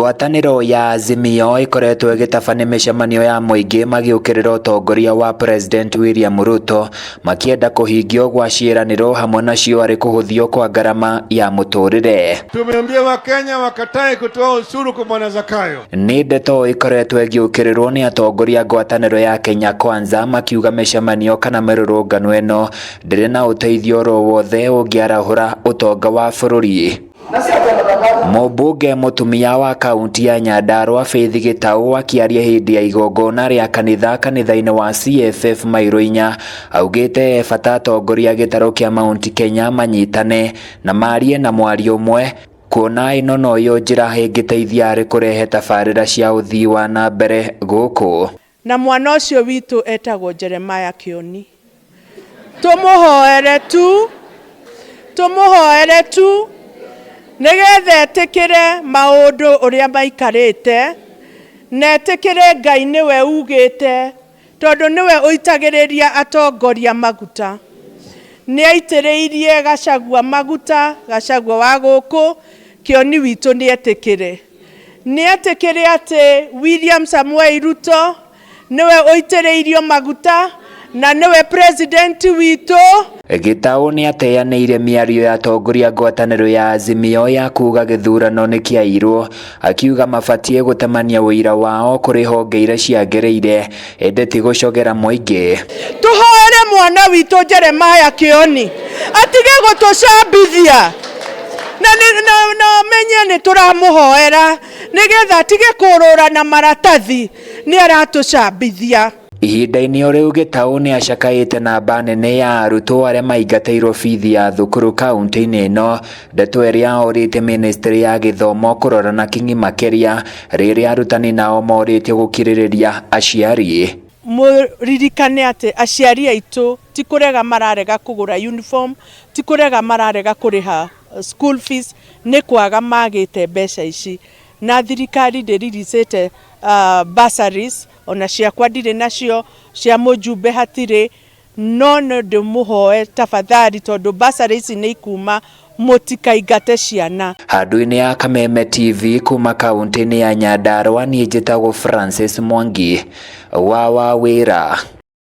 Ngwatanĩro ya Azimio ĩkoretwo ĩgĩtabania mĩcemanio ya mũingĩ magĩũkĩrĩra ũtongoria wa President William Ruto makĩenda kũhingio gwa ciĩranĩro hamwe nacio arĩ kũhũthio kwa ngarama ya mũtũrĩre. Tumeambia Wakenya wakatae kutoa ushuru kwa Bwana Zakayo. Nĩ ndeto ĩkoretwo ĩgĩũkĩrĩrwo nĩ atongoria a ngwatanĩro ya Kenya Kwanza makiuga mĩcemanio kana mĩrũrũngano ĩno ndĩrĩ na ũteithio oro wothe ũngĩarahũra ũtonga wa bũrũri. Mũmbunge mũtumia wa kaunti ya Nyandarua Faith Gĩtaũ akĩaria hĩndĩ ya igongona rĩa kanitha kanitha-inĩ wa CFF Mairũ inya augĩte e bata atongoria a gĩtarũ kĩa Mount Kenya manyitane na marie na mwario ũmwe kuona ĩno noyo njĩra ĩngĩteithia harĩ kũrehe tabarĩra cia ũthii wa na mbere gũkũ. Na mwana ũcio witũ etagwo Jeremiah Kĩoni. Tũmũhoere tu, tũmũhoere tu, nĩgetha etĩkĩre maũndũ ũrĩa maikarĩte, na etĩkĩre Ngai nĩwe ugĩte, tondũ nĩwe ũitagĩrĩria atongoria maguta. Nĩ aitĩrĩirie Gachagua maguta, Gachagua wa gũkũ, Kĩoni witũ nĩ etĩkĩre. Nĩ etĩkĩre atĩ William Samoei Ruto nĩwe ũitĩrĩirio maguta na nĩwe president witũ. Gĩtaũ nĩateanĩirie mĩario ya atongoria ngwatanĩro ya Azimio ya kuga gĩthurano nĩkĩairwo, akiuga mabatiĩ gũtemania ũira wao kũrĩ honge iria ciagĩrĩire ĩndĩ ti gũcogera mũingĩ. Tũhoere mwana witũ Jeremiah Kĩoni atige gũtũcambithia na na menye nĩ tũramũhoera nĩgetha atige kũrũra na maratathi nĩ aratũcambithia. Ihinda-inĩ o rĩu Gĩtaũ nĩacakaĩte namba nene ya arutwo arĩa maingatĩirwo bithi ya thukuru kaunti-inĩ ĩno, ndeto ĩrĩa orĩtie ministry ya gĩthomo kũrora na kinyi makĩria rĩrĩa arutani nao morĩtio gũkirĩrĩria aciari. Mũririkane atĩ aciari aitũ ti kũrega mararega kũgũra uniform, ti kũrega mararega kũrĩha school fees, nĩ kwaga magĩte mbeca ici. Na thirikari ndĩriricĩte bursaries, ona ciakwa ndirĩ nacio, cia mũjumbe hatirĩ, no no ndĩmũhoe tafadhali tondũ bursary ici nĩ ikuma, mũtikaingate ciana. Handũ-inĩ ya Kameme TV kuma kaunti-inĩ ya Nyandarua niĩ njĩtagwo Francis Mwangi wa Wawĩra.